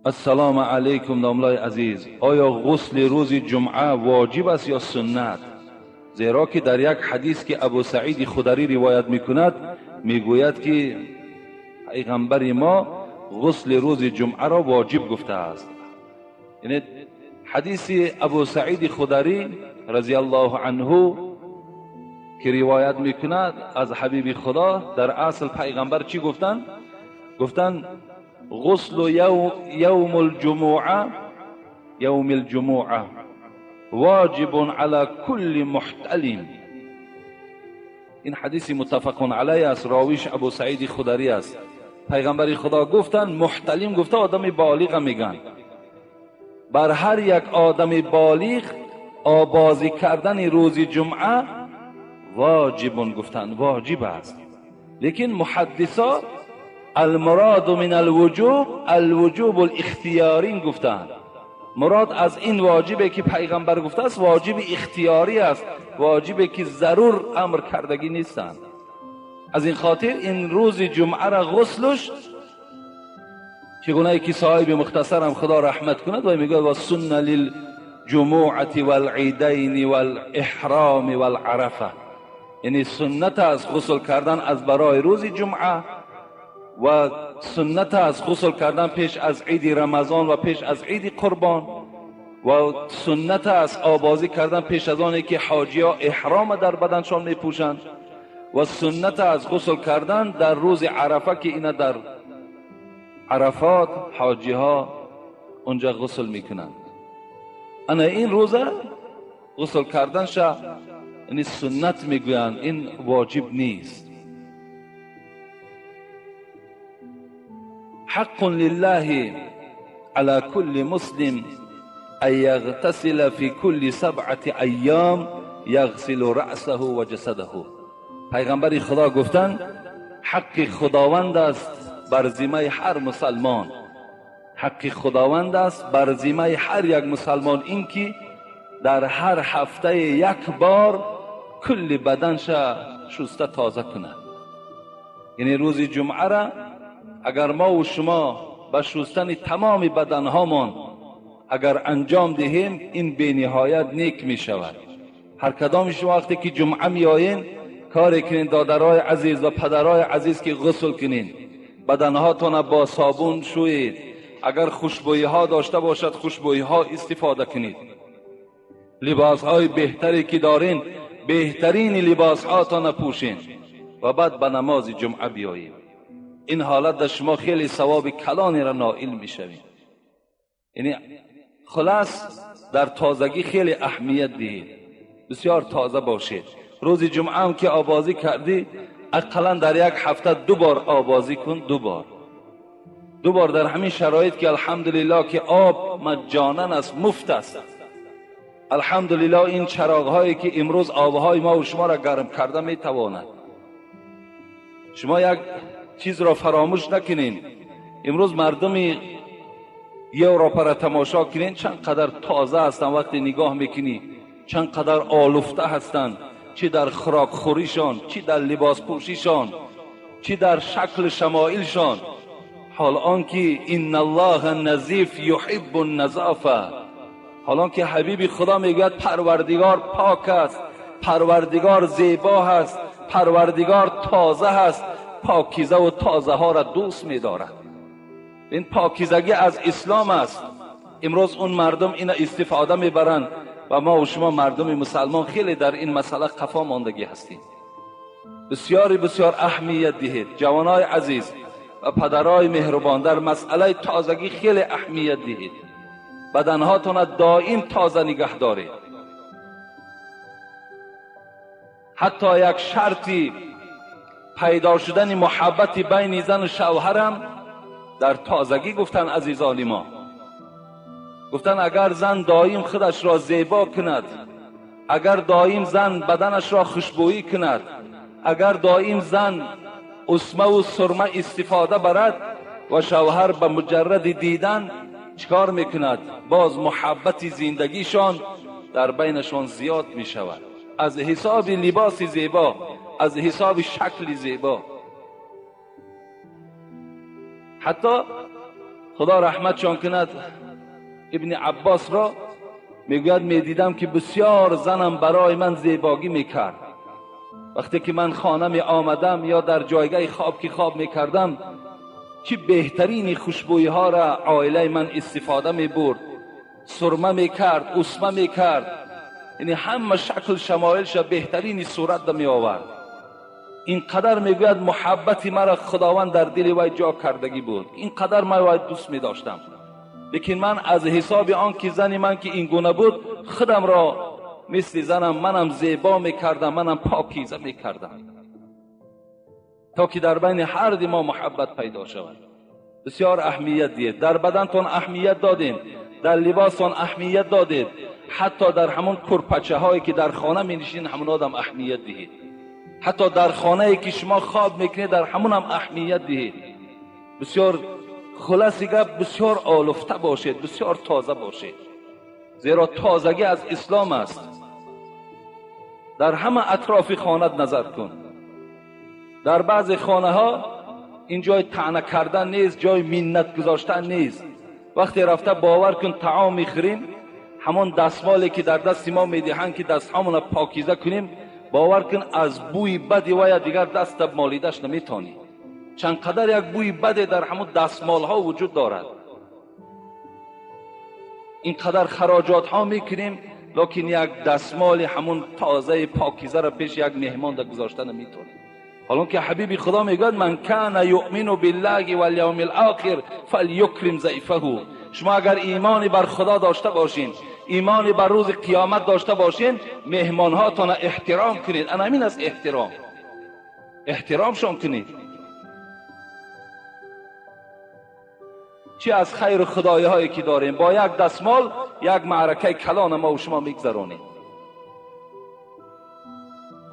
Ассалому алайкум, домлаи азиз. Оё ғусли рӯзи ҷумъа воҷиб аст ё суннат? Зеро ки дар як ҳадис, ки Абу Саиди Хударӣ ривоят мекунад, мегӯяд, ки пайғамбари мо ғусли рӯзи ҷумъаро воҷиб гуфтааст. Яъне ҳадиси Абу Саиди Хударӣ разияллоҳу анҳу, ки ривоят мекунад аз ҳабиби Худо, дар асл пайғамбар чӣ гуфтанд? Гуфтанд: غسل يوم الجمعة يوم الجمعة واجب على كل محتلم. این حدیث متفق علیه است، راویش ابو سعید خدری است. پیغمبر خدا گفتن محتلم، گفته آدم بالغ میگن. بر هر یک آدم بالغ آبازی کردن روز جمعه واجب، گفتن واجب است. لیکن محدثا المراد من الوجوب الوجوب الاختیاری گفتند. مراد از این واجبه که پیغمبر گفته است واجب اختیاری است، واجبه که ضرور امر کردگی نیستند. از این خاطر این روز جمعه را غسلش، چگونه که صاحب مختصرم خدا رحمت کند و میگه و سن للجمعة والعیدین والاحرام والعرفه، یعنی سنت از غسل کردن از برای روز جمعه و سنت از غسل کردن پیش از عید رمضان و پیش از عید قربان و سنت از آبازی کردن پیش از آنی که حاجی ها احرام در بدنشان میپوشند و سنت از غسل کردن در روز عرفه که اینا در عرفات حاجی ها اونجا غسل میکنند. انا این روزه غسل کردن شا یعنی سنت میگویند، این واجب نیست. حق لله على كل مسلم أن يغتسل في كل 7 أيام يغسل رأسه وجسده. پیغمبر خدا گفتن حق خداوند است بر ذمه هر مسلمان، حق خداوند است بر ذمه هر یک مسلمان اینکه در هر هفته یک بار کل بدنش شسته تازه کند. یعنی روز جمعه را اگر ما و شما به شستن تمام بدنهامان اگر انجام دهیم، این به نهایت نیک می شود. هر کدام شما وقتی که جمعه می آیین کاری کنین دادرای عزیز و پدرای عزیز که غسل کنین، بدنهاتان با صابون شویید، اگر خوشبویی ها داشته باشد خوشبویی ها استفاده کنید، لباس های بهتری که دارین بهترین لباس هاتان پوشین و بعد به نماز جمعه بیایید. این حالت در شما خیلی ثواب کلانی را نائل میشوید. یعنی خلاص در تازگی خیلی اهمیت دهید، بسیار تازه باشید. روز جمعه هم که آبازی کردی اقلا در یک هفته 2 بار آبازی کن، 2 بار در همین شرایط که الحمدلله که آب مجانن است، مفت است. الحمدلله این چراغ هایی که امروز آبهای ما و شما را گرم کرده میتواند. شما یک چیز را فراموش نکنین، امروز مردم یوروپا را تماشا کنین چند قدر تازه هستند، وقتی نگاه میکنی چند قدر آلفته هستند، چی در خوراک خوریشان، چی در لباس پوشیشان، چی در شکل شمایلشان. حال آنکه ان الله نظیف یحب النظافه، حال آنکه حبیب خدا میگوید پروردگار پاک است، پروردگار زیبا هست، پروردگار تازه هست، پاکیزه و تازه ها را دوست می دارد. این پاکیزگی از اسلام است. امروز اون مردم اینا استفاده میبرند و ما و شما مردم مسلمان خیلی در این مسئله قفا ماندگی هستیم. بسیاری بسیار اهمیت دهید جوانای عزیز و پدرای مهربان، در مسئله تازگی خیلی اهمیت دهید. بدنهاتون دائم تازه نگه دارید. حتی یک شرطی پیدا شدن محبت بین زن و شوهرم در تازگی گفتن عزیزان ما، گفتن اگر زن دائم خودش را زیبا کند، اگر دائم زن بدنش را خوشبویی کند، اگر دائم زن اسمه و سرمه استفاده برد و شوهر به مجرد دیدن چکار میکند، باز محبت زندگیشان در بینشان زیاد میشود. از حساب لباس زیبا، از حساب شکل زیبا. حتی خدا رحمتشان کند ابن عباس را میگوید میدیدم که بسیار زنم برای من زیباگی میکرد. وقتی که من خانه می آمدم یا در جایگاه خواب که خواب میکردم، چه بهترین خوشبویی ها را عائله من استفاده می برد، سرمه میکرد، اسمه میکرد، یعنی همه شکل شمایلش بهترین صورت می آورد. اینقدر میگوید محبت مرا خداوند در دل وی جا کردگی بود، اینقدر من وی دوست می داشتم. لیکن من از حساب آن که زن من که این گونه بود، خودم را مثل زنم منم زیبا میکردم، منم پاکیزه میکردم، تا که در بین هر دو ما محبت پیدا شود. بسیار اهمیت دید، در بدنتون اهمیت دادیم، در لباستون اهمیت دادید، حتی در همون کرپچه هایی که در خانه می نشین همون آدم اهمیت دهید، حتی در خانه ای که شما خواب میکنید در همون هم اهمیت دهید. بسیار خلاص گپ، بسیار آلفته باشید، بسیار تازه باشید، زیرا تازگی از اسلام است. در همه اطراف خانه نظر کن، در بعض خانه ها این جای طعنه کردن نیست، جای منت گذاشتن نیست. وقتی رفته باور کن طعام میخوریم، همون دستمالی که در دست ما میدهند که دستهامون پاکیزه کنیم، باور کن از بوی بدی و دیگر دست مالیدش نمیتونی. چند قدر یک بوی بد در همون دستمال ها وجود دارد. اینقدر خراجات ها میکنیم، لکن یک دستمال همون تازه پاکیزه را پیش یک مهمان در گذاشته نمیتونیم. حالا که حبیب خدا میگوید من کان یؤمن بالله والیوم الاخر فلیکرم ضیفه. شما اگر ایمانی بر خدا داشته باشین، ایمانی بر روز قیامت داشته باشین، مهمان هاتان احترام کنید. انا همین است احترام، احترامشان کنید. چی از خیر خدایی هایی که داریم، با یک دستمال یک معرکه کلان ما و شما میگذرانیم.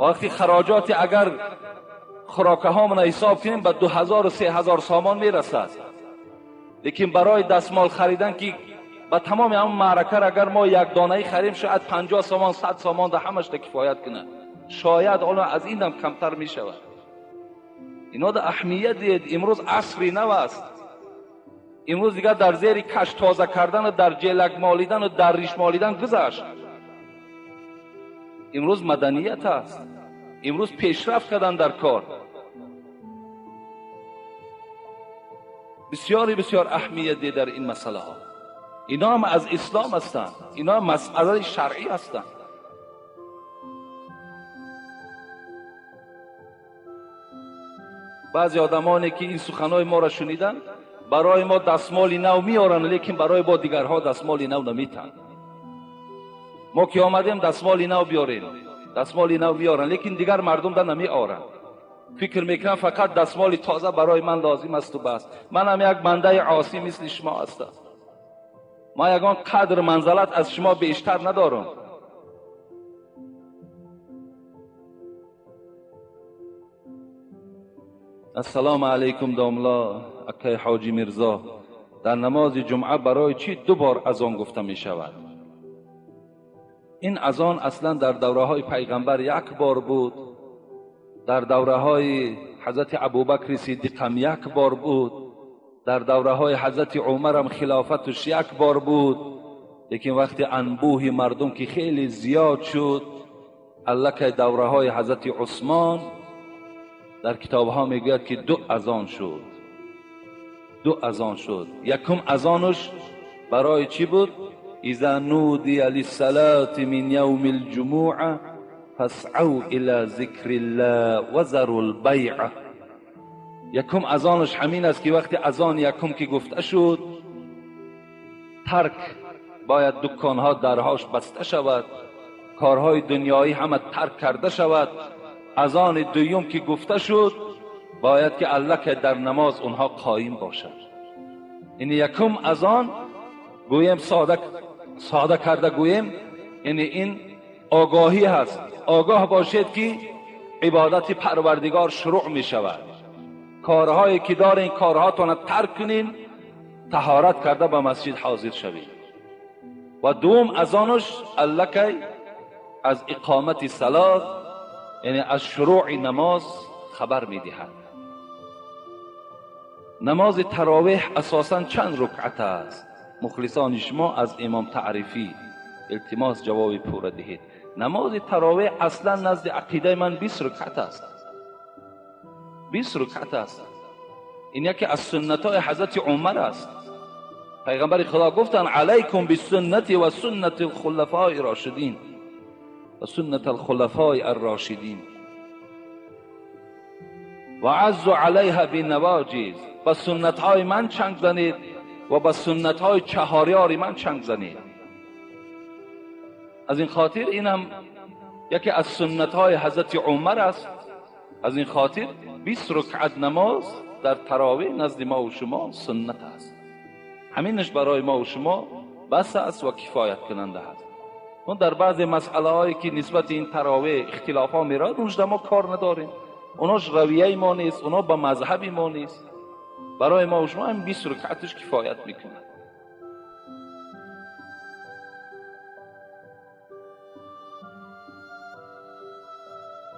وقتی خراجات اگر خوراکه هامون حساب کنیم به 2000 و 3000 سامان میرسد، لیکن برای دستمال خریدن که به تمام هم معرکه را اگر ما یک دانه خریم شاید 50 سامان 100 سامان ده همش ده کفایت کنه، شاید حالا از این هم کمتر میشود. اینا ده اهمیت دید. امروز عصری نو است، امروز دیگر در زیر کش تازه کردن و در جلک مالیدن و در ریش مالیدن گذشت. امروز مدنیت است، امروز پیشرفت کردن در کار. بسیاری بسیار اهمیت ده در این مسئله ها. اینا هم از اسلام هستند، اینا هم مسئله شرعی هستند. بعضی آدمانی که این سخنهای ما را شنیدن برای ما دستمال نو میارن، لیکن برای با دیگرها دستمال نو نمیتن. ما که آمدیم دستمال نو بیاریم، دستمال نو بیارن، لیکن دیگر مردم در نمی آرن. فکر میکنم فقط دستمال تازه برای من لازم است و بس. من هم یک بنده عاصی مثل شما هستم، ما یگان قدر منزلت از شما بیشتر ندارم. السلام علیکم داملا اکای حاجی میرزا، در نماز جمعه برای چی 2 بار اذان گفته می شود؟ این اذان اصلا در دوره های پیغمبر 1 بار بود، در دوره های حضرت ابوبکر صدیق هم 1 بار بود، در دوره های حضرت عمر هم خلافتش 1 بار بود. لیکن وقتی انبوه مردم که خیلی زیاد شد، الکه دوره های حضرت عثمان در کتاب ها میگوید که 2 اذان شد. 2 اذان شد. یکم اذانش برای چی بود؟ اذا نودی للصلاة من یوم الجمعه فاسعوا الى ذکر الله وذروا البیع. یکم اذانش همین است که وقتی اذان یکم که گفته شد، ترک باید دکانها درهاش بسته شود، کارهای دنیایی همه ترک کرده شود. اذان دوم که گفته شد باید که الله که در نماز اونها قایم باشد. این یکم اذان گویم ساده کرده گویم، یعنی این آگاهی هست. آگاه باشید که عبادت پروردگار شروع می شود. کارهایی که دارین کارهاتون ترک کنین، طهارت کرده به مسجد حاضر شوید. و دوم اذانش الله که از اقامت صلات، یعنی از شروع نماز خبر میدهد. نماز تراویح اساساً چند رکعت است؟ مخلصان شما از امام تعریفی التماس جواب پوره دهید. نماز تراویح اصلا نزد عقیده من 20 رکعت است. 20 رکعت است. این یکی از سنت های حضرت عمر است. پیغمبر خدا گفتند علیکم بالسنت و سنت الخلفاء الراشدین و سنت الخلفاء الراشدین و عضوا علیها بالنواجذ. با سنت های من چنگ زنید و با سنت های چهاریار من چنگ زنید. از این خاطر اینم یکی از سنت های حضرت عمر است. از این خاطر 20 رکعت نماز در تراویح نزد ما و شما سنت است. همینش برای ما و شما بس است و کفایت کننده است. اون در بعض مسئله هایی که نسبت این تراویح اختلاف ها میراد، اونش ما کار نداریم. اوناش رویه ما نیست، اونا با مذهب ما نیست. برای ما و شما هم 20 رکعتش کفایت میکنه.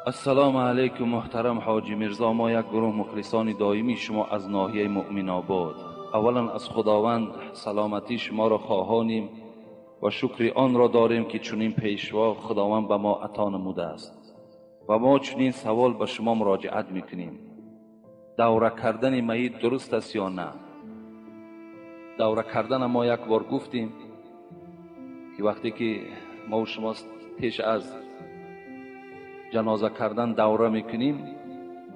السلام علیکم محترم حاجی میرزا، ما یک گروه مخلصان دائمی شما از ناحیه مؤمن آباد. اولا از خداوند سلامتی شما را خواهانیم و شکر آن را داریم که چنین پیشوا خداوند به ما عطا نموده است و ما چنین سوال به شما مراجعت میکنیم. دوره کردن میت درست است یا نه؟ دوره کردن ما یک بار گفتیم که وقتی که ما و شما پیش از جنازه کردن دوره میکنیم،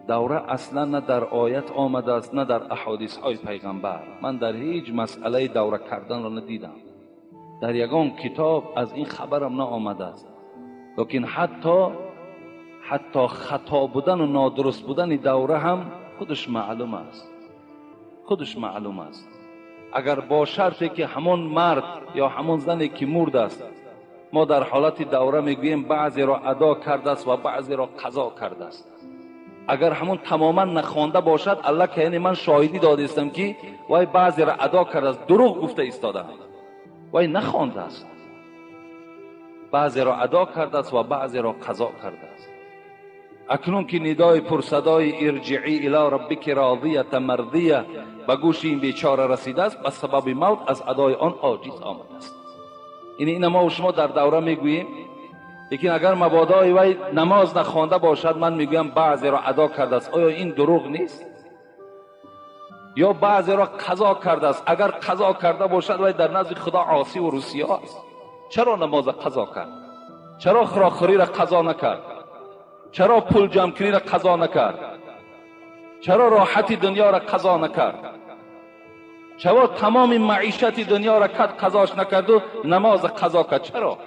دوره اصلا نه در آیت آمده است نه در احادیث های پیغمبر. من در هیچ مسئله دوره کردن را ندیدم، در یگان کتاب از این خبرم نه آمده است. لیکن حتی خطا بودن و نادرست بودن دوره هم خودش معلوم است، خودش معلوم است. اگر با شرطی که همان مرد یا همان زنی که مرد است، ما در حالت دوره میگوییم بعضی را ادا کرده است و بعضی را قضا کرده است. اگر همون تماما نخوانده باشد، الله که یعنی من شاهدی داده استم که وای بعضی را ادا کرده است، دروغ گفته ایستاده، وای نخوانده است. بعضی را ادا کرده است و بعضی را قضا کرده است. اکنون که ندای پرصدای ارجعی الی ربک راضیه مرضیه به گوش این بیچاره رسیده است، به سبب موت از ادای آن عاجز آمده است. این ما و شما در دوره میگوییم. لیکن اگر مبادای وی نماز نخوانده باشد، من میگویم بعضی را ادا کرده است. آیا این دروغ نیست؟ یا بعضی را قضا کرده است. اگر قضا کرده باشد وی در نزد خدا عاصی و روسیا است. چرا نماز قضا کرد؟ چرا خراخوری را قضا نکرد؟ چرا پول جمع را قضا نکرد؟ چرا راحت دنیا را قضا نکرد؟ چرا تمام معیشت دنیا را کد قضاش نکرد و نماز قضا کرد؟ چرا؟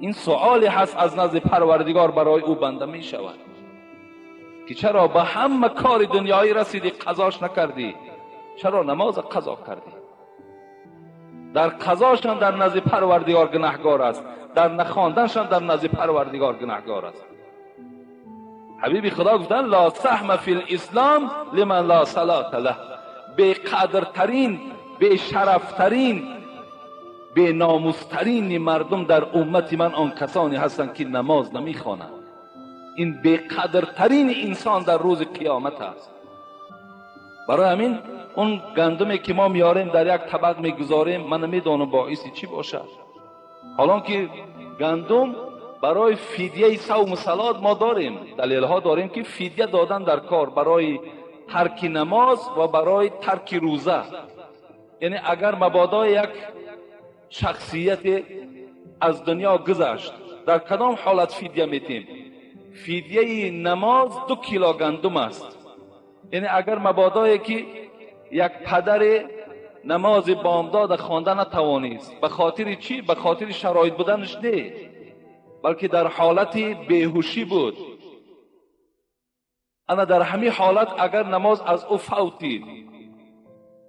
این سوالی هست از نزد پروردگار برای او بنده می شود که چرا به همه کار دنیایی رسیدی قضاش نکردی، چرا نماز قضا کردی؟ در قضاشان در نزد پروردگار گناهگار است، در نخواندنشان در نزد پروردگار گناهگار است. حبیبی خدا گفتن لا سهم فی الاسلام لمن لا صلاة له. بی قدرترین، بی شرفترین، بی ناموسترین مردم در امت من آن کسانی هستند که نماز نمیخوانند. این بی قدرترین انسان در روز قیامت است. برای همین اون گندمی که ما میاریم در یک طبق میگذاریم، من نمیدانم باعث چی باشد. حالا که گندم برای فدیه صوم و صلات ما داریم، دلیل ها داریم که فدیه دادن در کار برای ترک نماز و برای ترک روزه. یعنی اگر مبادا یک شخصیت از دنیا گذشت، در کدام حالت فدیه میتیم؟ فدیه نماز 2 کیلو گندم است. یعنی اگر مبادایی که یک پدر نماز بامداد خوانده نتوانست، به خاطر چی؟ به خاطر شرایط بودنش نه، بلکه در حالت بیهوشی بود. انا در همین حالت اگر نماز از او فوتید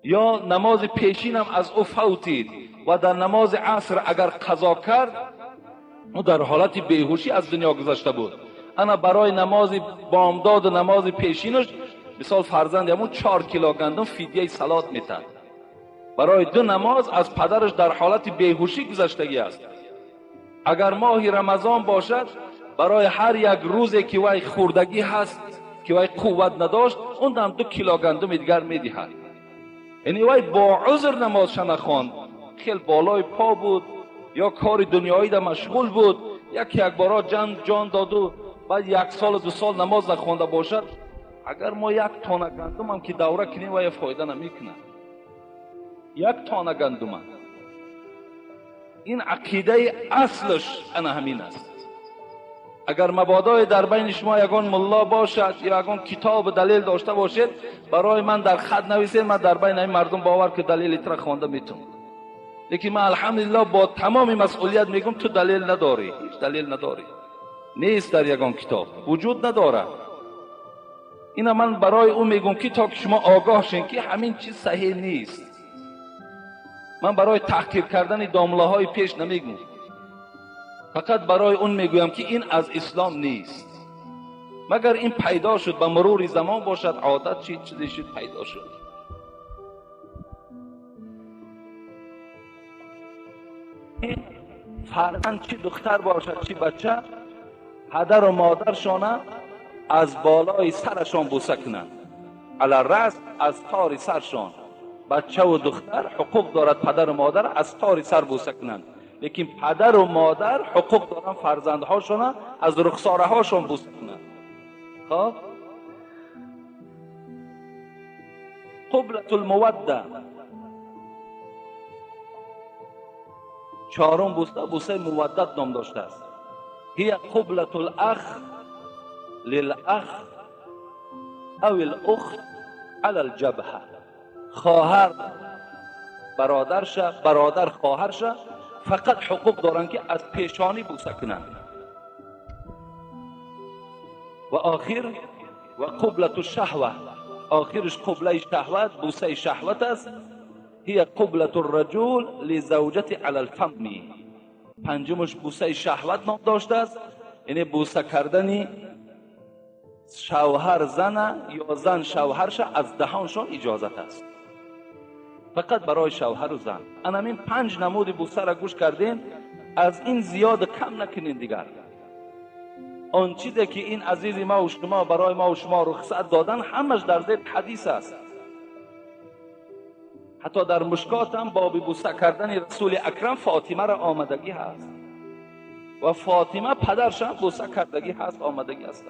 یا نماز پیشین هم از او فوتید و در نماز عصر اگر قضا کرد، او در حالت بیهوشی از دنیا گذشته بود. انا برای نماز بامداد و نماز پیشینش مثال فرزند همون 4 کیلو گندم فدیه صلات میتد. برای 2 نماز از پدرش در حالت بیهوشی گذشتگی است. اگر ماه رمضان باشد، برای هر یک روزی که وی خوردگی هست که وی قوت نداشت، اون هم 2 کیلو گندم دیگر میدهد. یعنی وی با عذر نمازش نخواند، خیلی بالای پا بود یا کار دنیایی در مشغول بود، یکی یک بارا جان داد و بعد 1 سال و 2 سال نماز نخوانده باشد، اگر ما یک تانه گندم هم که دوره کنیم و فایده نمیکنه. یک تانه گندم. این عقیده اصلش انا همین است. اگر مبادای در بین شما یگان ملا باشد یا یگان کتاب دلیل داشته باشید، برای من در خط نویسید. من در بین این مردم باور که دلیل تر خوانده میتونم. لیکن من الحمدلله با تمام مسئولیت میگم تو دلیل نداری، هیچ دلیل نداری، نیست، در یگان کتاب وجود نداره. اینا من برای او میگم که تا که شما آگاه شین که همین چیز صحیح نیست. من برای تحقیر کردن داملاهای پیش نمیگم، فقط برای اون میگویم که این از اسلام نیست. مگر این پیدا شد به مرور زمان باشد، عادت شد، چیزی شد، پیدا شد. فرزند چی دختر باشد چی بچه، پدر و مادرشانه از بالای سرشان بوسه کنند، علی الرأس، از تار سرشان. بچه و دختر حقوق دارد پدر و مادر از تار سر بوسه کنند، لیکن پدر و مادر حقوق دارن فرزندهاشون از رخساره هاشون بوسه کنند. خب، قبلة المودة، چهارم بوسه، بوسه مودت نام داشته است. هي قبلة الأخ للأخ أو الأخت على الجبهة. خواهر برادرش، برادر خواهرش، فقط حقوق دارن که از پیشانی بوسه کنند. و آخر و قبلة الشهوة، آخرش قبله شهوت، بوسه شهوت است. هي قبلة الرجل لزوجته على الفم. پنجمش بوسه شهوت نام داشته است، یعنی بوسه کردن شوهر زن یا زن شوهرش از دهانشان اجازت است، فقط برای شوهر و زن. انمین پنج نمود بوسه را گوش کردین، از این زیاد کم نکنین. دیگر آن چیزی که این عزیز ما و شما برای ما و شما رخصت دادن، همش در زیر حدیث است. حتی در مشکات هم باب بوسه کردن رسول اکرم فاطمه را آمدگی هست و فاطمه پدرش هم بوسه کردگی هست، آمدگی هست.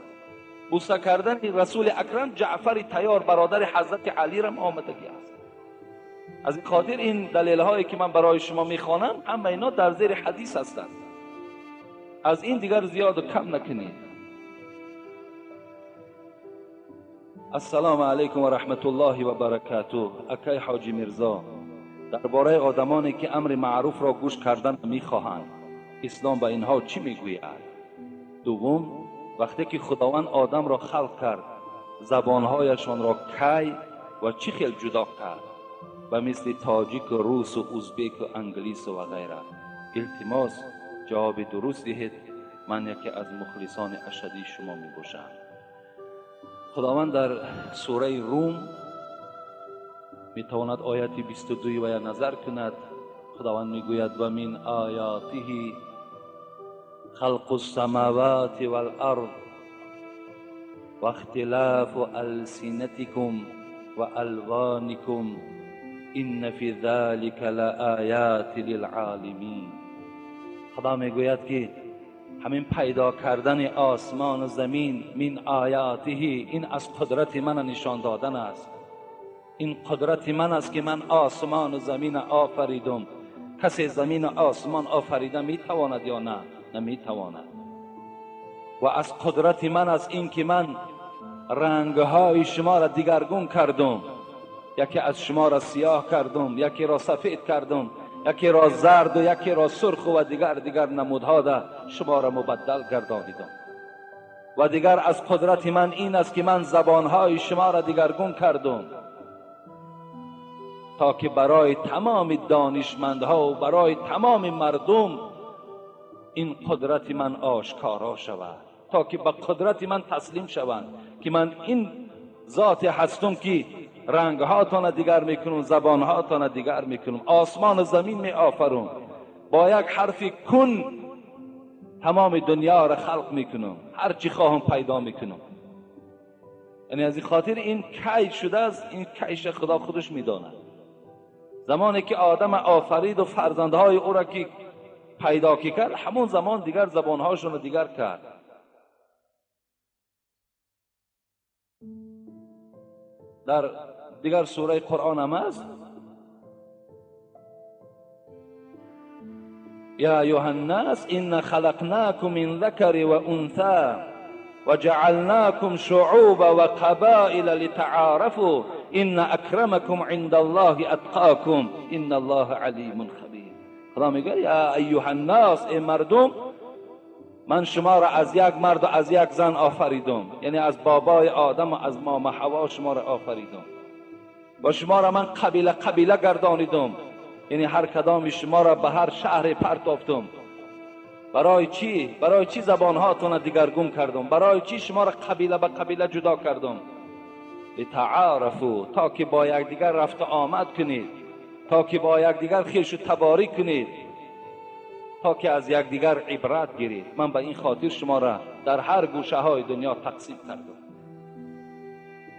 بوسه کردن رسول اکرم جعفر طیار برادر حضرت علی را آمدگی است. از این خاطر این دلیل هایی که من برای شما میخوانم، همه اینا در زیر حدیث هستند. از این دیگر زیاد و کم نکنید. السلام علیکم و رحمت الله و برکاته. اکای حاجی میرزا، درباره آدمانی که امر معروف را گوش کردن میخواهند، اسلام به اینها چی میگوید؟ دوم، وقتی که خداوند آدم را خلق کرد، زبانهایشان را کی و چی خیل جدا کرد و مثل تاجیک و روس و ازبک و انگلیس و غیره؟ التماس جواب درست دهید. من یکی از مخلصان اشدی شما می باشم. خداوند در سوره روم، میتواند آیت 22 و یا نظر کند، خداوند میگوید: و من آیاته خلق السماوات والارض و اختلاف السنتكم و الوانكم ان فی ذلك لآیات للعالمین. خدا میگوید که همین پیدا کردن آسمان و زمین، من آیاته، این از قدرت من نشان دادن است. این قدرت من است که من آسمان و زمین آفریدم. کسی زمین و آسمان آفریده میتواند یا نه؟ نمیتواند. و از قدرت من است این که من رنگهای شما را دیگرگون کردم. یکی از شما را سیاه کردم، یکی را سفید کردم، یکی را زرد و یکی را سرخ و دیگر دیگر نمودها ده شما را مبدل گردانیدم. و دیگر از قدرت من این است که من زبانهای شما را دیگرگون کردم تا که برای تمام دانشمندها و برای تمام مردم این قدرت من آشکارا شود، تا که به قدرت من تسلیم شوند که من این ذات هستم که رنگهاتان دیگر میکنم، زبانهاتان دیگر میکنم، آسمان و زمین می آفرم. با یک حرف کن تمام دنیا را خلق میکنم، هر چی خواهم پیدا میکنم. یعنی از این خاطر این کی شده است، این کیش خدا خودش میداند. زمانی که آدم آفرید و فرزندهای او را که پیدا کرد، همون زمان دیگر زبانهاشون رو دیگر کرد. در دیگر سوره قرآن هم است، یا ایها الناس إن خلقناکم من ذکر و انثی وجعلناکم شعوبا وقبائل لتعارفوا إن اکرمکم عند الله اتقاکم إن الله علیم خبیر. خدا میگه یا ایها الناس، ای مردم، من شما را از یک مرد و از یک زن آفریدم، یعنی از بابای آدم و از ماما حوا شما را آفریدم و شما را من قبیله قبیله گردانیدم، یعنی هر کدام شما را به هر شهر پرتافتم. برای چی؟ برای چی زبانهاتون را دیگرگون کردم؟ برای چی شما را قبیله به قبیله جدا کردم؟ لتعارفوا، تا که با یکدیگر رفت آمد کنید، تا که با یکدیگر خویش و تباری کنید، تا که از یکدیگر عبرت گیرید. من به این خاطر شما را در هر گوشه های دنیا تقسیم کردم.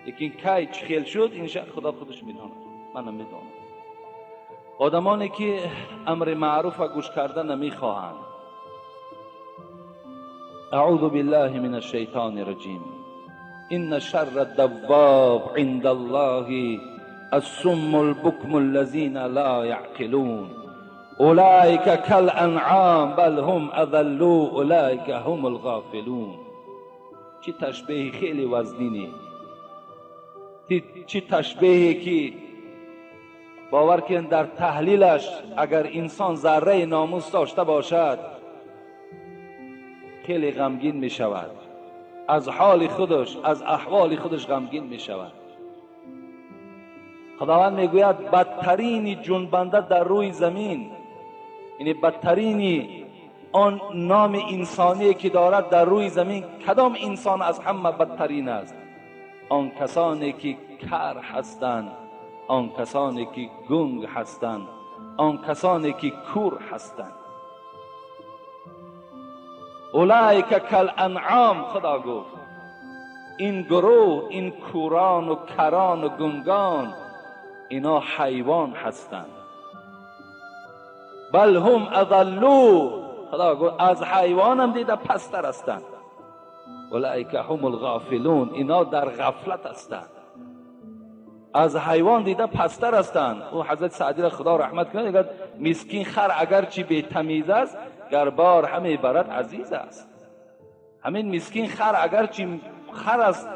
لیکن کی چه خیل شد این خدا خودش میداند، من نمیدانم. آدمانی که امر معروف و گوش کردن نمیخواهند. اعوذ بالله من الشیطان الرجیم. ان شر الدواب عند الله الصم البكم الذين لا يعقلون اولئك كالانعام بل هم اضل اولئك هم الغافلون. چه تشبیه خیلی وزنینی، چه تشبیهی که باور کن در تحلیلش اگر انسان ذره ناموس داشته باشد خیلی غمگین می شود، از حال خودش، از احوال خودش غمگین می شود. خداوند میگوید بدترین جنبنده در روی زمین، یعنی بدترین آن نام انسانی که دارد در روی زمین، کدام انسان از همه بدترین است؟ آن کسانی که کر هستند، آن کسانی که گنگ هستند، آن کسانی که کور هستند. اولئک کالانعام، خدا گفت این گروه، این کوران و کران و گنگان، اینا حیوان هستند. بل هم اضلوا، خدا گفت از حیوان هم دیده پستر هستند. اولئک هم الغافلون، اینا در غفلت هستند، از حیوان دیده پستر هستند. او حضرت سعدی را خدا رحمت کنه، میگه مسکین خر اگرچه بی تمیز است، گر بار همه برد عزیز است. همین مسکین خر اگرچه خر است،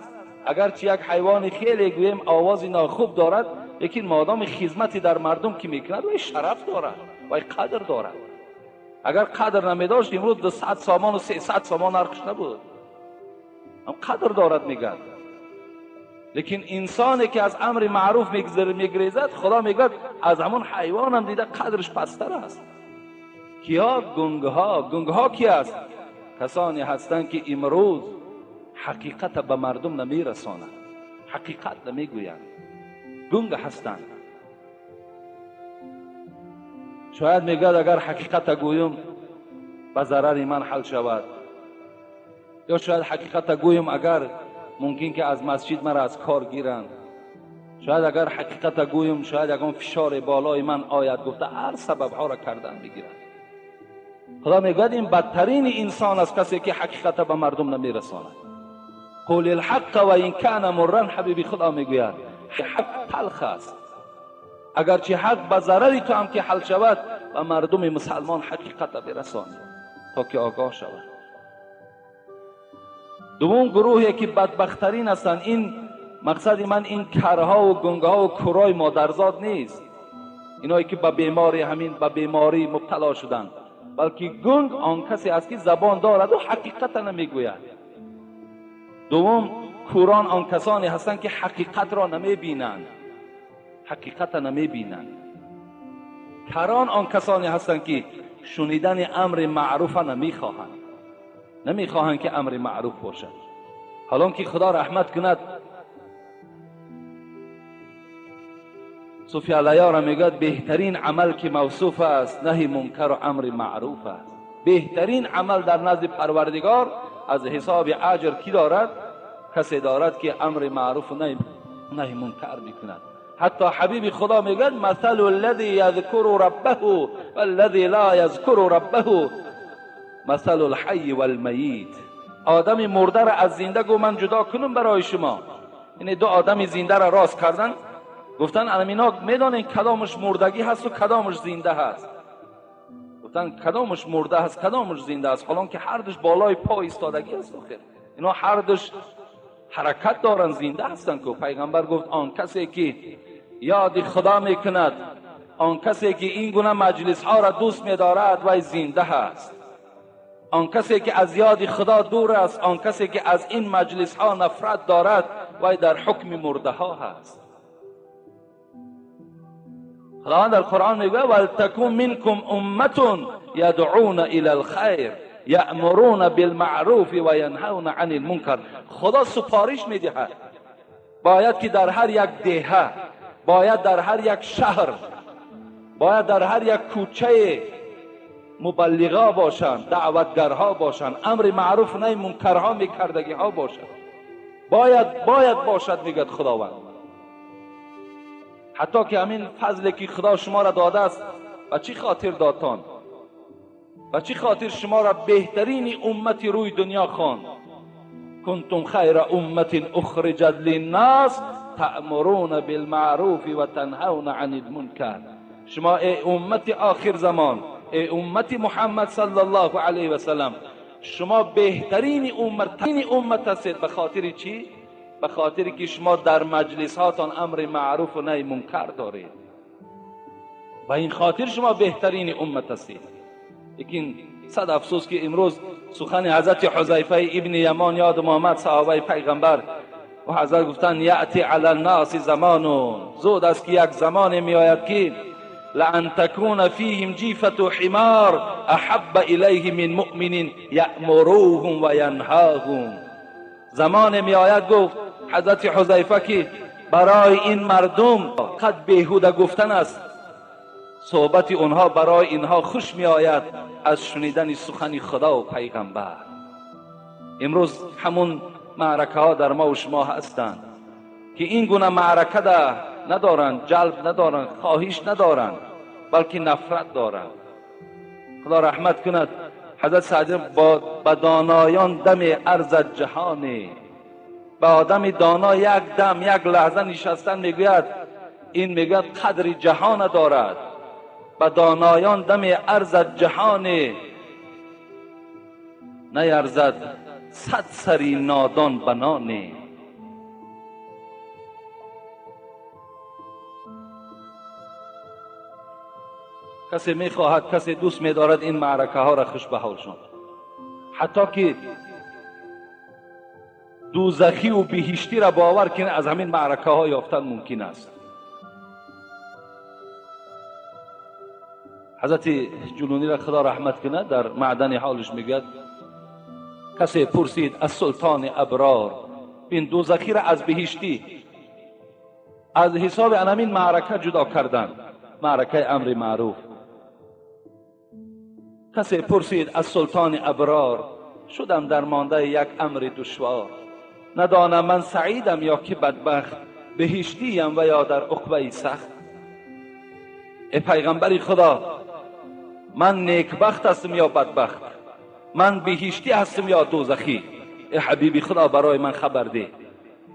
اگرچه یک حیوان خیلی گویم آواز ناخوب دارد، لیکن مادام خدمتی در مردم که میکند وی شرف دارد، وی قدر دارد. اگر قدر نمیداشت امروز 200 سامان و 300 سامان نرخش نبود، هم قدر دارد میگن. لیکن انسانی که از امر معروف میگریزد، خدا میگوید از همون حیوان هم دیده قدرش پستر است. کیا؟ گنگها. گنگها کی است؟ کسانی هستند که امروز حقیقت به مردم نمیرسانند، حقیقت نمیگویند، گنگ هستند. شاید میگوید اگر حقیقت گویم به ضرر من حل شود، یا شاید حقیقت گویم اگر ممکن که از مسجد مرا از کار گیرند، شاید اگر حقیقت گویم شاید اگر فشار بالای من آید، گفته هر سبب ها را کردن میگیرند. خدا میگوید این بدترین انسان است کسی که حقیقت به مردم نمیرساند. قول الحق و این کان مرا، حبیبی خدا میگوید حق تلخ است، اگرچه حق به ضرر تو هم که حل شود و مردم مسلمان حقیقت برسانی تا که آگاه شود. دوم گروهی که بدبختترین هستند، این مقصد من این کرها و گنگها و کورای مادرزاد نیست، اینایی که به بیماری همین به بیماری مبتلا شدند، بلکه گنگ آن کسی است که زبان دارد و حقیقت نمیگوید. دوم کوران آن کسانی هستند که حقیقت را نمیبینند، حقیقت نمیبینند. کران آن کسانی هستند که شنیدن امر معروف نمیخواهند، نمیخواهند که امر معروف باشد. حالا که خدا رحمت کند صوفی علیه را میگوید بهترین عمل که موصوف است نهی منکر و امر معروف است. بهترین عمل در نزد پروردگار از حساب اجر کی دارد؟ کسی دارد که امر معروف و نهی منکر میکند. حتی حبیب خدا میگوید مثل الذی یذکر ربه والذی لا یذکر ربه مثل الحی والمیت. آدم مرده را از زنده گو من جدا کنم برای شما. یعنی دو آدم زنده را راست کردن، گفتن اینا میدانین کدامش مردگی هست و کدامش زنده هست. گفتن کدامش مرده هست کدامش زنده است، حالان که هر دوش بالای پا ایستادگی است. آخر اینا هر دوش حرکت دارن، زنده هستن. که پیغمبر گفت آن کسی که یاد خدا میکند، آن کسی که این گونه مجلس ها را دوست میدارد وی زنده هست. آن کسی که از یاد خدا دور است، آن کسی که از این مجلس ها نفرت دارد وی در حکم مرده ها هست. خداوند در قرآن میگوید ولتکن منکم امة یدعون الی الخیر یأمرون بالمعروف و ینهون عن المنکر. خدا سپارش میدهد باید که در هر یک دهه، باید در هر یک شهر، باید در هر یک کوچه مبلغا باشند، دعوتگرها باشند، امر معروف نهی منکرها میکردگی ها باشند. باید باشد میگد خداوند. حتی که همین فضلی که خدا شما را داده است و چی خاطر دادتان، و چی خاطر شما را بهترین امت روی دنیا خواند. کنتم خیر امت اخرجت للناس تأمرون بالمعروف و تنهون عن المنکر. شما ای امت آخر زمان، ای امت محمد صلی الله علیه و سلم، شما بهترین امت هستید. به خاطر چی؟ به خاطر که شما در مجلس هاتان امر معروف و نهی منکر دارید و این خاطر شما بهترین امت هستید. لیکن صد افسوس که امروز سخن حضرت حذیفه ابن یمان یاد محمد صحابه پیغمبر و حضرت گفتن یأتی علی الناس زمان، زود است که یک زمان می آید که لأن تكون فيهم جیفة حمار احب الیه من مؤمن یأمروهم و ینهاهم. زمان می آید گفت حضرت حذیفه که برای این مردم قد بیهوده گفتن است، صحبت اونها برای اینها خوش می آید از شنیدن سخن خدا و پیغمبر. امروز همون معرکه ها در ما و شما هستند که این گونه معرکه ده ندارند، جلب ندارند، خواهش ندارند، بلکه نفرت دارند. خدا رحمت کند حضرت سعدی با دانایان دم ارز جهانه. با آدم دانا یک دم یک لحظه نشستن میگوید، این میگوید قدر جهان دارد. با دانایان دم ارز جهانه، نیرزد صد سری نادان بنانه. کسی میخواهد، کسی دوست میدارد این معرکه ها را خوش به حالشان، حتی که دوزخی و بهشتی را باور کنه از همین معرکه ها یافتن ممکن است. حضرت جنونی را خدا رحمت کنه در معدن حالش میگوید کسی پرسید از سلطان ابرار، این دوزخی را از بهشتی از حساب همین معرکه جدا کردن، معرکه امر معروف. کسی پرسید از سلطان ابرار، شدم در مانده یک امر دشوار، ندانم من سعیدم یا که بدبخت، بهشتیم و یا در عقبه سخت. ای پیغمبر خدا، من نیکبخت هستم یا بدبخت، من بهشتی هستم یا دوزخی؟ ای حبیبی خدا برای من خبر ده.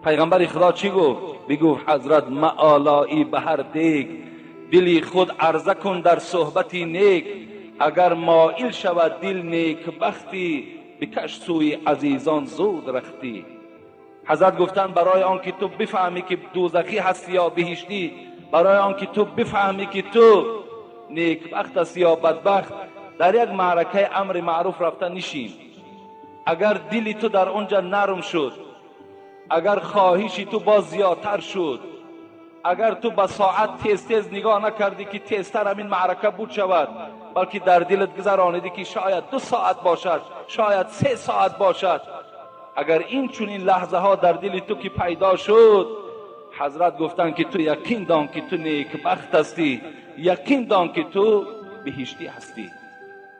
پیغمبر خدا چی گفت؟ بگفت حضرت معالایی به هر دیگ، دلی خود عرضه کن در صحبتی نیک، اگر مائل شود دل نیک بختی، بکش سوی عزیزان زود رختی. حضرت گفتن برای آنکه تو بفهمی که دوزخی هستی یا بهشتی، برای آنکه تو بفهمی که تو نیکبخت هستی یا بدبخت، در یک معرکه امر معروف رفته نشین. اگر دلی تو در اونجا نرم شد، اگر خواهشی تو باز زیادتر شد، اگر تو به ساعت تیز تیز نگاه نکردی که تیزتر همین معرکه بود شود، بلکه در دلت گذرانیدی که شاید 2 ساعت باشد، شاید 3 ساعت باشد، اگر این چنین لحظه ها در دل تو که پیدا شد، حضرت گفتن که تو یقین دان که تو نیکبخت هستی، یقین دان که تو بهشتی هستی.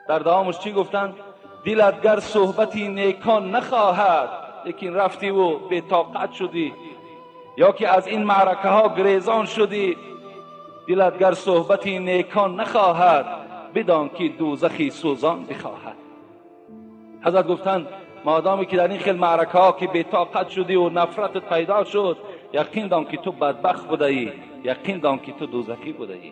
Дар давомаш чӣ гуфтанд? Дилат гар суҳбати некон нахоҳад, лекин рафтиву бетоқат шудӣ, ё ки аз ин маъракаҳо гирезон шудӣ, дилат гар суҳбати некон нахоҳад, бидон ки дӯзахи сӯзон бихоҳад. Ҳазрат гуфтанд модоме ки дар ин хел маъракаҳо ки бетоқат шудӣ ва нафратат пайдо шуд, яқин дон ки ту бадбахт будаӣ, яқин дон ки ту дӯзахӣ будаӣ.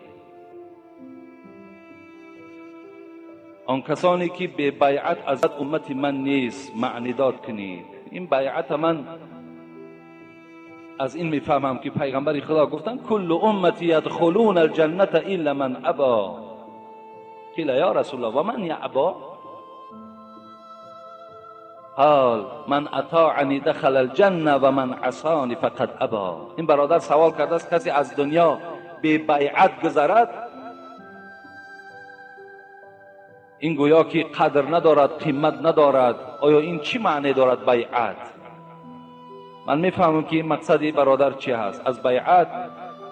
Он касоне ки бебайъат аз уммати ман нест, маънидод кунед. Ин байъата ман аз ин мефаҳмам ки пайғамбари Худо гуфтанд куллу уммати ядхулуна алҷанната илла ман або. Қила ё расулаллоҳ ва ман яъбо? قال من اطاعنی دخل الجنه و من عصانی فقد ابا. این برادر سوال کرده است کسی از دنیا بی بیعت گذرد، این گویا که قدر ندارد، قیمت ندارد. آیا این چی معنی دارد بیعت؟ من میفهمم که این مقصد این برادر چی هست از بیعت،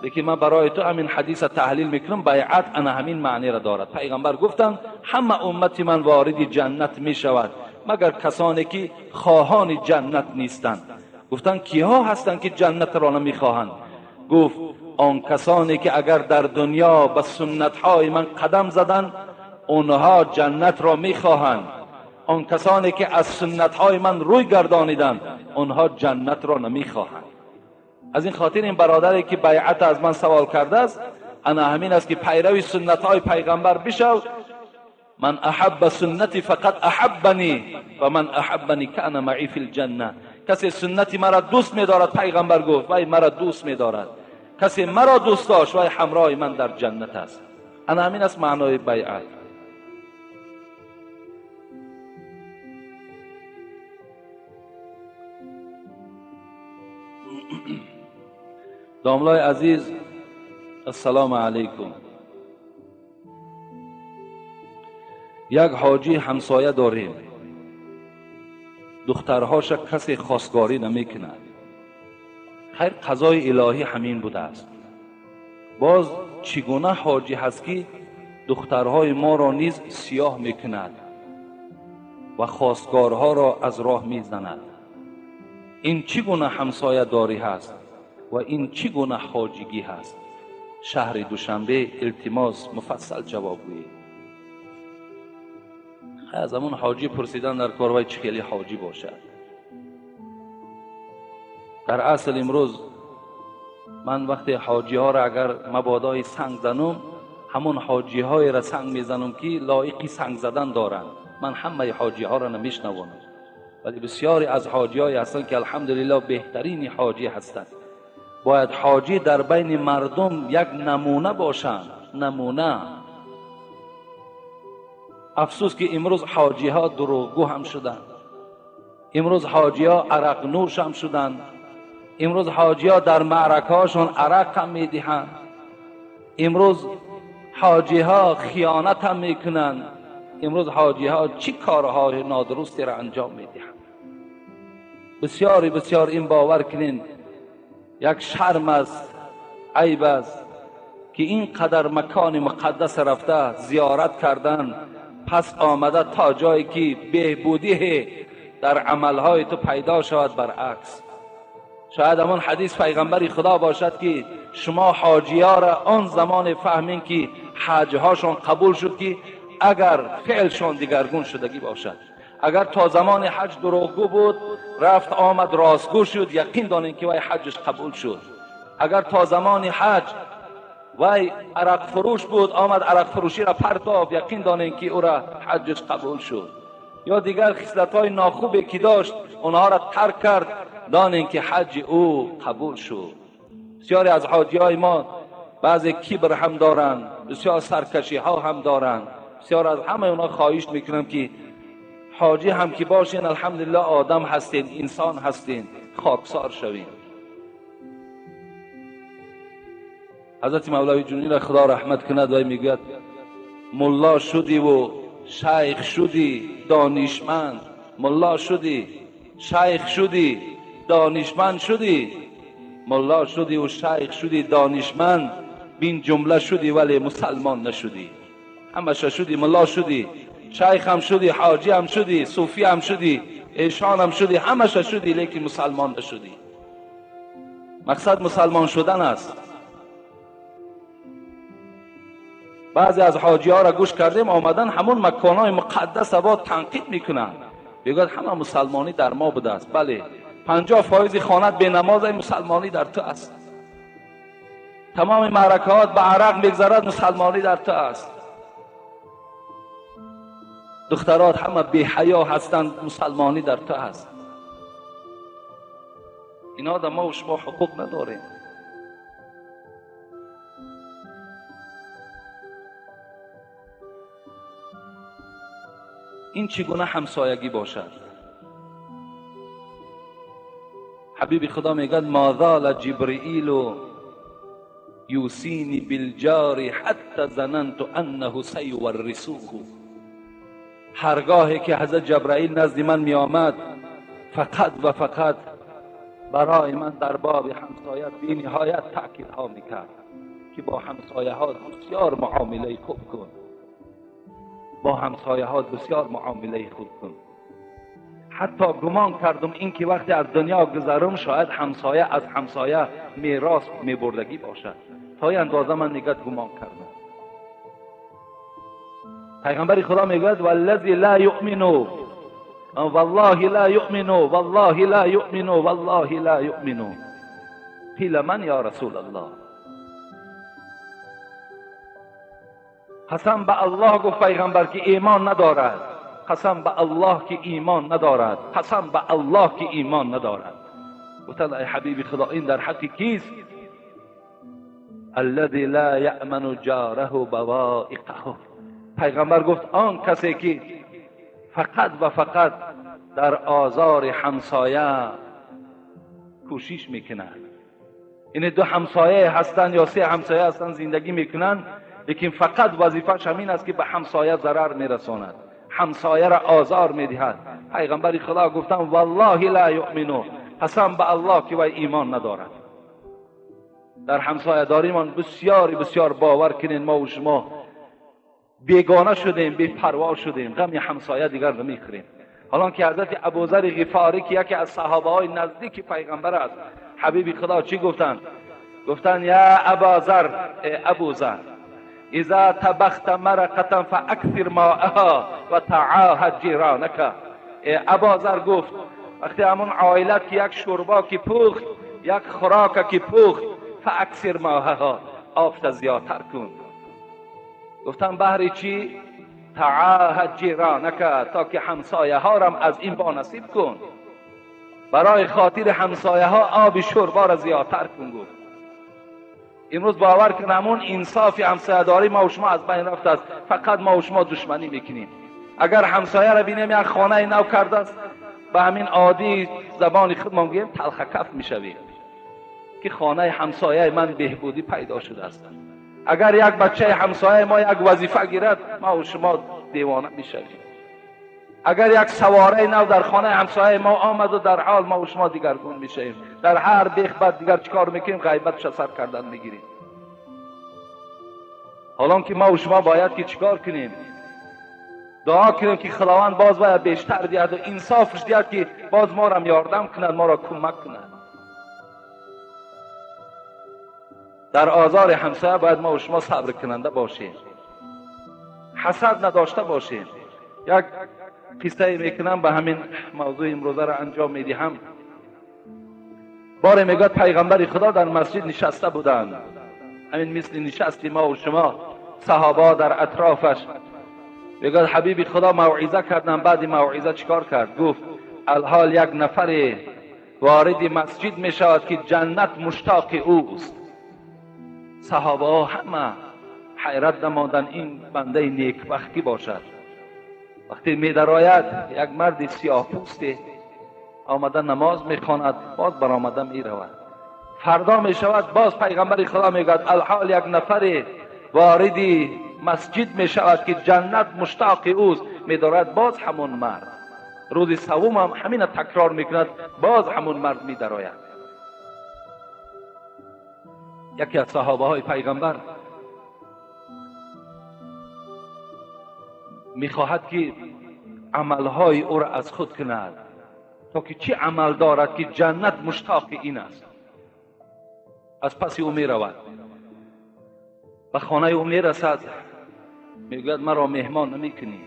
لیکن من برای تو همین حدیث تحلیل میکنم. بیعت انا همین معنی را دارد. پیغمبر گفتند همه امت من وارد جنت میشود مگر کسانی که خواهان جنت نیستند. گفتند کیها هستند که جنت را نمیخواهند؟ گفت آن کسانی که اگر در دنیا به سنت‌های من قدم زدند اونها جنت را میخواهند، آن کسانی که از سنت‌های من روی گردانیدند اونها جنت را نمیخواهند. از این خاطر این برادری که بیعت از من سوال کرده است، انا همین است که پیروی سنت‌های پیغمبر بشو. من احب سنتی فقط احبنی و من احبنی کان معی فی الجنه. کسی سنتی مرا دوست می‌دارد، پیغمبر گفت وای مرا دوست می‌دارد، کسی مرا دوست داشت وای همراه من در جنت است. انا همین است معنای بیعت. داملای عزیز، السلام علیکم. یک حاجی همسایه داریم، دخترهاش کسی خواستگاری نمیکند. خیر، قضای الهی همین بوده است. باز چگونه حاجی هست که دخترهای ما را نیز سیاه میکند و خواستگارها را از راه میزند؟ این چگونه همسایه داری هست و این چگونه حاجیگی هست؟ شهر دوشنبه، التماس مفصل جواب گویید. از همون حاجی پرسیدن در کار وای چه خیلی حاجی باشد. در اصل امروز من وقتی حاجی ها را اگر مبادای سنگ زنم، همون حاجی های را سنگ میزنم که لایقی سنگ زدن دارند. من همه حاجی ها را نمیشنوانم، ولی بسیاری از حاجی های هستند که الحمدلله بهترین حاجی هستند. باید حاجی در بین مردم یک نمونه باشند، نمونه. افسوس که امروز حاجی ها دروغگو هم شدند، امروز حاجی ها عرق نوش هم شدند، امروز حاجی ها در معرکه هاشون عرق هم میدهند، امروز حاجی ها خیانت هم میکنند، امروز حاجی ها چی کارهای نادرستی را انجام میدهند. بسیاری بسیار این باور کنین یک شرم است، عیب است که اینقدر مکان مقدس رفته زیارت کردن، پس آمده تا جایی که بهبودی در عملهای تو پیدا شود. برعکس شاید همان حدیث پیغمبر خدا باشد که شما حاجی‌ها را آن زمان فهمین که حج‌هاشون قبول شد که اگر فعلشون دیگرگون شدگی باشد. اگر تا زمان حج دروغگو بود، رفت آمد راستگو شد، یقین دانین که وای حجش قبول شد. اگر تا زمان حج وای عرق فروش بود، آمد عرق فروشی را پرتاب، یقین دانین که او را حجش قبول شد. یا دیگر خصلت‌های ناخوبی که داشت اونها را ترک کرد، دانین که حج او قبول شد. بسیاری از حاجی‌های ما بعضی کبر هم دارند، بسیار سرکشی ها هم دارند. بسیار از همه اونا خواهش میکنم که حاجی هم که باشین، الحمدلله آدم هستین، انسان هستین، خاکسار شوین. حضرت مولوی جنونی را خدا رحمت کند و میگوید ملا شدی و شیخ شدی دانشمند، ملا شدی شیخ شدی دانشمند شدی، ملا شدی و شیخ شدی دانشمند، بین جمله شدی ولی مسلمان نشدی. همش شدی، ملا شدی، شیخ هم شدی، حاجی هم شدی، صوفی هم شدی، ایشان هم شدی، همش شدی، لیکن مسلمان نشدی. مقصد مسلمان شدن است. بعضی از حاجی ها را گوش کردیم آمدن همون مکانهای مقدس با تنقید میکنن، میگوید همه مسلمانی در ما بوده است. بله، 50% خانت به نماز مسلمانی در تو است. تمام معرکات به عرق میگذرد، مسلمانی در تو است. دخترات همه بی حیا هستند، مسلمانی در تو است. اینا در ما و شما حقوق نداریم. این چگونه همسایگی باشد؟ حبیب خدا میگد ما زال جبرئیل یوصینی بالجار حتی ظننت انه سیورثه. هرگاهی که حضرت جبرئیل نزد من می آمد فقط و فقط برای من در باب همسایه بی نهایت تأکیدها میکرد که با همسایه ها بسیار معامله خوب کن، با همسایه ها بسیار معامله خوب کن. حتی گمان کردم این که وقتی از دنیا گذرم شاید همسایه از همسایه میراث میبردگی باشد. تا این اندازه من نگاه گمان کردم. پیغمبر خدا میگوید والذی لا یؤمن والله لا یؤمن والله لا یؤمن والله لا یؤمن. قیل من یا رسول الله؟ قسم به الله گفت پیغمبر که ایمان ندارد، قسم به الله که ایمان ندارد، قسم به الله که ایمان ندارد. گفتند ای حبیب خدا این در حق کیست؟ الذی لا یأمن جاره بوائقه. پیغمبر گفت آن کسی که فقط و فقط در آزار همسایه کوشش میکند. این دو همسایه هستند یا سه همسایه هستند زندگی میکنند، لیکن فقط وظیفه‌اش همین است که به همسایه ضرر میرساند، همسایه را آزار میدهد. پیغمبر خدا گفتن والله لا یؤمن، قسم به الله که وی ایمان ندارد. در همسایه داریمان بسیار بسیار باور کنین ما و شما بیگانه شدیم، بی پروا شدیم، غم همسایه دیگر نمیخوریم. حالا که حضرت ابوذر غفاری که یکی از صحابه های نزدیک پیغمبر است، حبیب خدا چی گفتند؟ گفتند یا اباذر، ابوذر اذا طبخت مرقة فاکثر ماءها و تعاهد جیرانک. اباذر گفت وقتی همون عائلت که یک شوربا که پخت، یک خوراک که پخت، فاکثر ماءها، آب زیادتر کن. گفتم بهر چی؟ تعاهد جیرانک، تا که همسایه ها رم از این با نصیب کن. برای خاطر همسایه ها آب شوربا را زیادتر کن. گفت امروز باور کن همون انصاف همسایه داری ما و شما از بین رفت است. فقط ما و شما دشمنی میکنیم. اگر همسایه را بینیم یک خانه نو کرده است، به همین عادی زبان خودمان گوییم تلخ کف میشویم که خانه همسایه من بهبودی پیدا شده است. اگر یک بچه همسایه ما یک وظیفه گیرد، ما و شما دیوانه میشویم. اگر یک سواره نو در خانه همسایه ما آمد و در حال ما و شما دیگرگون میشویم. در هر بیخ بعد دیگر چیکار میکنیم؟ غیبتش سر کردن میگیریم. حالا که ما و شما باید که چیکار کنیم؟ دعا کنیم که خداوند باز باید بیشتر دهد و انصافش دهد که باز ما را یاردم کند، ما را کمک کند. در آزار همسایه باید ما و شما صبر کننده باشیم، حسد نداشته باشیم. یک قصه میکنم به همین موضوع امروزه را انجام میدهم. باره میگوید پیغمبر خدا در مسجد نشسته بودند، همین مثل نشستی ما و شما، صحابه در اطرافش. میگوید حبیب خدا موعظه کردن. بعد موعظه چیکار کرد؟ گفت الحال یک نفر وارد مسجد میشود که جنت مشتاق اوست. صحابه ها همه حیرت نمادن این بنده نیکبختی باشد. وقتی میدراید یک مرد سیاه پوست آمده نماز میخواند، باز برآمده میرود. فردا میشود باز پیغمبر خدا میگوید الحال یک نفر وارد مسجد میشود که جنت مشتاق اوست. میدارد باز همون مرد. روز سوم هم همین تکرار میکند، باز همون مرد میدراید. یکی از صحابه های پیغمبر میخواهد که عملهای او را از خود کند تا که چی عمل دارد که جنت مشتاق این است. از پس او میرود، به خانه او میرسد، میگوید مرا مهمان نمیکنی،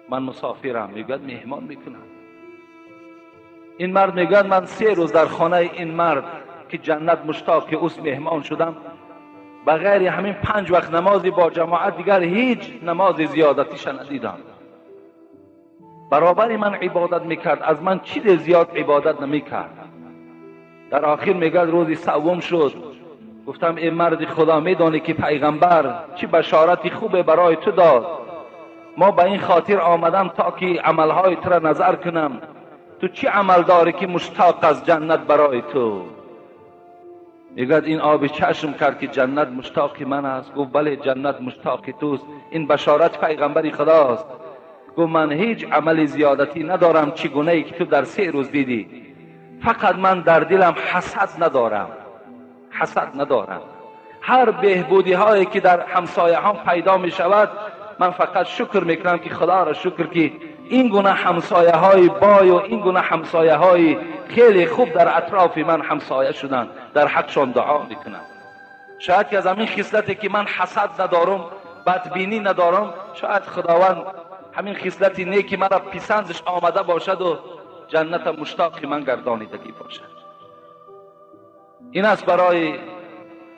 من مسافرم. میگوید مهمان میکنم. این مرد میگوید من 3 روز در خانه این مرد که جنت مشتاق اوست مهمان شدم، بغیر همین 5 وقت نمازی با جماعت دیگر هیچ نماز زیادتیش ندیدم. برابر من عبادت میکرد، از من چیز زیاد عبادت نمیکرد. در آخر میگوید روزی سوم شد، گفتم ای مرد خدا، میدانی که پیغمبر چه بشارت خوبه برای تو داد؟ ما به این خاطر آمدم تا که عملهای تو را نظر کنم. تو چه عمل داری که مشتاق از جنت برای تو؟ میگوید این آب چشم کرد که جنت مشتاق من است. گفت بله جنت مشتاق توست، این بشارت پیغمبر خداست. گفت من هیچ عمل زیادتی ندارم چگونه ای که تو در 3 روز دیدی، فقط من در دلم حسد ندارم، حسد ندارم. هر بهبودی هایی که در همسایه هم پیدا می شود من فقط شکر میکنم که خدا را شکر که این گونه همسایه های بای و این گونه همسایه های خیلی خوب در اطراف من همسایه شدن، در حقشان دعا میکنم. شاید که از همین خصلتی که من حسد ندارم، بدبینی ندارم، شاید خداوند همین خصلتی نیکی مرا پسندش آمده باشد و جنت مشتاق من گردانیدگی باشد. این است برای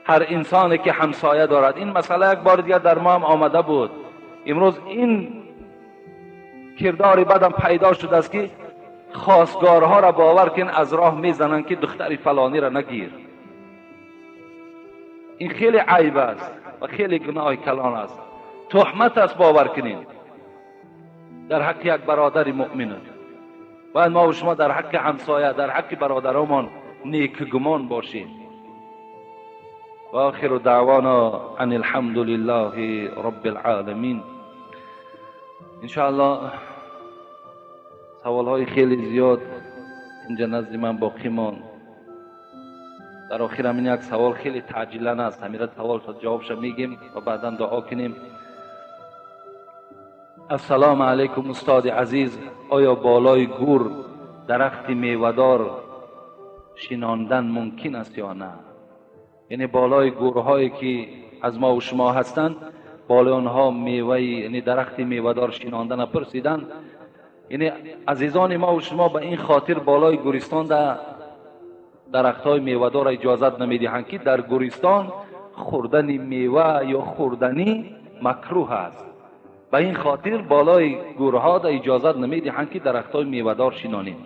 هر انسانی که همسایه دارد. این مسئله یک بار دیگر در ما هم آمده بود. امروز این کردار بدم پیدا شده است که خواستگارها را باور کن از راه میزنند که دختر فلانی را نگیر. این خیلی عیب است و خیلی گناه کلان است، تهمت است. باور کنین در حق یک برادر مؤمن. باید ما و شما در حق همسایه، در حق برادرمان نیک گمان باشیم. و آخر دعوانا ان الحمد لله رب العالمین. انشاءالله سوال های خیلی زیاد اینجا نزد من باقی ماند. در آخر همین یک سوال خیلی تعجیلا است، همین سوال تا جوابش میگیم و بعدا دعا کنیم. السلام علیکم استاد عزیز، آیا بالای گور درخت میوه‌دار شناندن ممکن است یا نه؟ یعنی بالای گورهایی که از ما و شما هستند، بالای آنها میوه، یعنی درخت میوه‌دار شناندن پرسیدن. یعنی عزیزان ما و شما به این خاطر بالای گورستان در درخت‌های میوه‌دار اجازت نمیدهند که در گورستان خوردن میوه یا خوردنی مکروه است. به این خاطر بالای گورها در اجازت نمیدهند که درخت‌های میوه‌دار شنانیم.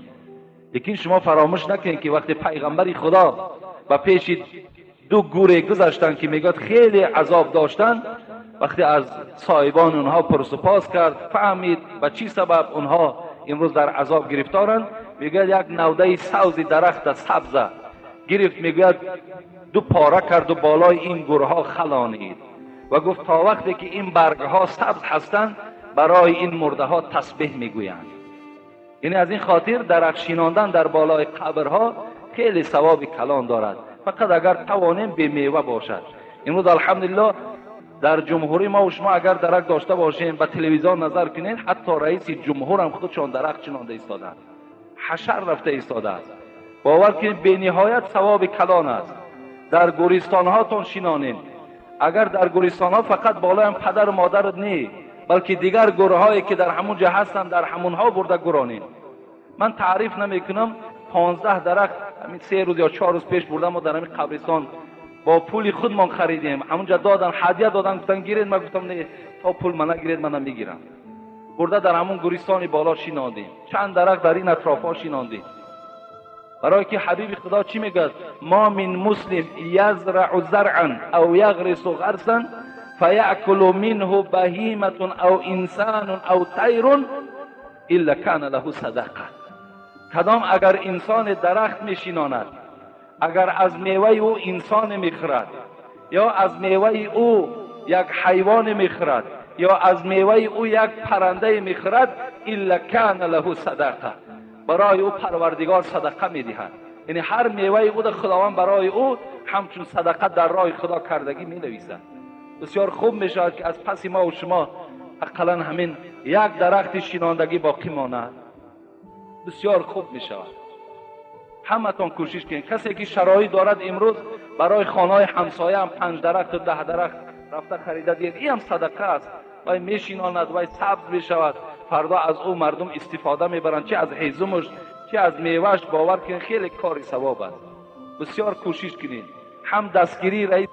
لیکن شما فراموش نکنید که وقتی پیغمبر خدا به پیش 2 گوره گذشتن که میگوید خیلی عذاب داشتن، وقتی از صاحبان اونها پرس و پاس کرد، فهمید به چی سبب اونها امروز در عذاب گرفتارند. میگوید یک نوده سوز درخت سبز گرفت، میگوید 2 پاره کرد و بالای این گورها خلانید و گفت تا وقتی که این برگها سبز هستند برای این مرده ها تسبیح میگویند. یعنی از این خاطر درخت شیناندن در بالای قبرها خیلی ثواب کلان دارد، فقط اگر توانیم به میوه باشد. امروز الحمدلله در جمهوری ما و شما اگر درخت داشته باشیم، به تلویزیون نظر کنین، حتی رئیس جمهور هم خودشان درخت چنانده ایستادند، حشر رفته ایستاده است. باور کنید به نهایت ثواب کلان است. در گورستان هاتون شینانین. اگر در گورستان ها فقط بالای هم پدر و مادر نی، بلکه دیگر گورهایی که در همون جا هستن در همونها برده گورانین. من تعریف نمیکنم، 15 درخت همین 3 روز یا 4 روز پیش بردم و در همین قبرستان با پول خودمان خریدیم، همونجا دادن، هدیه دادن، گفتن گیرید، من گفتم نه، تا پول من نگیرید من نمیگیرم. برده در همون گورستان بالا شیناندیم، چند درخت در این اطرافا شیناندیم. برای که حبیب خدا چی میگه؟ ما من مسلم یزرع زرعا او یغرس غرسا فیأکل منه بهیمة او انسان او طیر الا کان له صدقه. کدام اگر انسان درخت میشیناند، اگر از میوه او انسان میخورد، یا از میوه او یک حیوان میخورد، یا از میوه او یک پرنده میخورد، الا کان له صدقه، برای او پروردگار صدقه میدهد. یعنی هر میوه او در خداوند برای او همچون صدقه در راه خدا کردگی مینویسد. بسیار خوب میشود که از پس ما و شما Ақаллан ҳамин як дарахти шинондагӣ боқӣ монад, бисёр хуб мешавад. Ҳаматон кӯшиш кунед. Касе ки шароит дорад, имрӯз барои хонаҳои ҳамсояам 5 дарахту 10 дарахт рафта харида диҳед. Ин ҳам садақа аст. Вай мешинонад, вай сабз мешавад, фардо аз ӯ мардум истифода мебаранд, чи аз ҳезумаш, чи аз мевааш. Бовар кунед, хеле кори савоб аст. Бисёр кӯшиш кунед. Ҳам дастгирии раис